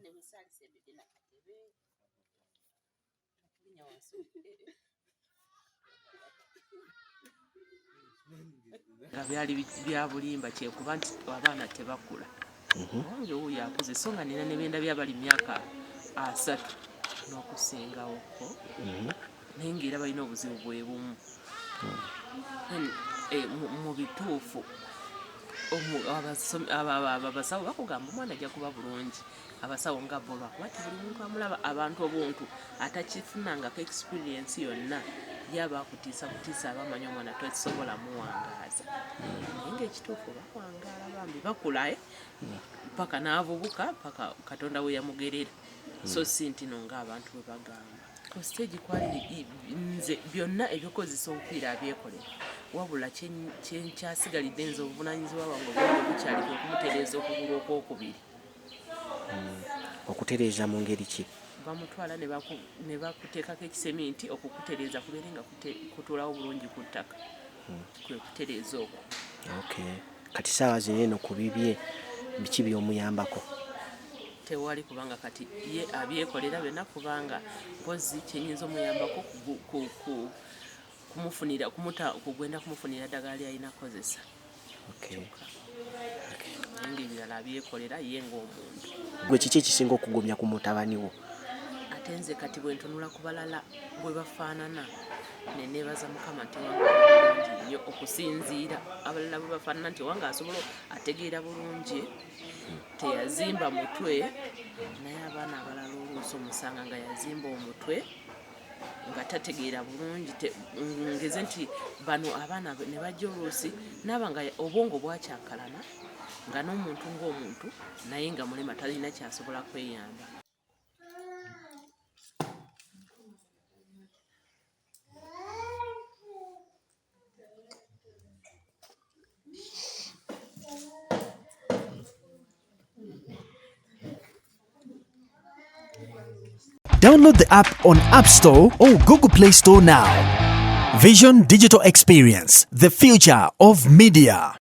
Ne bwe saalisembedde na katebe okulinnya wansi nga byali bya bulimba kyekuba nti abaana tebakula. Owange wuuyo akuze, so nga nina ne bendabye abali myaka 30 n'okusingawoko, naye ng'era balina obuzibu bwe bumu. Mu bituufu abasawo bakugamba omwana ajja kuba bulungi. Abasawo nga bo, lwakuba ti buli muntu amulaba, abantu obuntu atakifunangako experience yonna, yaba akutiisa butiisa, aba amanyi omwana tosobola muwangaaza, naye ngaekituufu bawangaala, bambi bakula paka n'avubuka, paka Katonda we yamugerera. So si nti no ng'abantu bwe bagamba. Ku stage kwali nze byonna ebyokozesa obupiira abyekolera, wabula kyenkyasigalidde nze obuvunanyizibwa bwange obungi bukyali kwe kumutereeza okugulu okwokubiri. Okutereeza mu ngeri ki? Bamutwala ne bakuteekako ekiseminti okukutereeza kubeere nga kutuulawo bulungi ku ttaka, kwe kutereeza okwo. Okay, kati saawa zino eno ku bibye biki by'omuyambako? Tewali, kubanga kati ye abyekolera byonna, kubanga mpozi kyenyinza omuyambako kumufunira kumuta kugenda kumufunira ddagala lyalina kukozesa kyokka, naye ngaebirala abyekolera ye ng'omuntu. Gwe kiki ekisinga okugumya ku mutabani wo? Ate nze kati bwe ntunula ku balala bwe bafaanana, neneebaza Mukama nti wange bulungi nnyo okusinziira abalala bwe bafaanana, nti wange asobola ategeera bulungi, teyazimba mutwe. Naye abaana abalala oluusi omusanga nga yazimba omutwe nga tategeera bulungi. Ngeze nti bano abaana ne bajja oluusi naaba nga obwongo bwakyankalana, nga n'omuntu ng'omuntu, naye nga mulema, talina kyasobola kweyamba. Download the app on App Store or Google Play Store now. Vision Digital Experience, the future of media.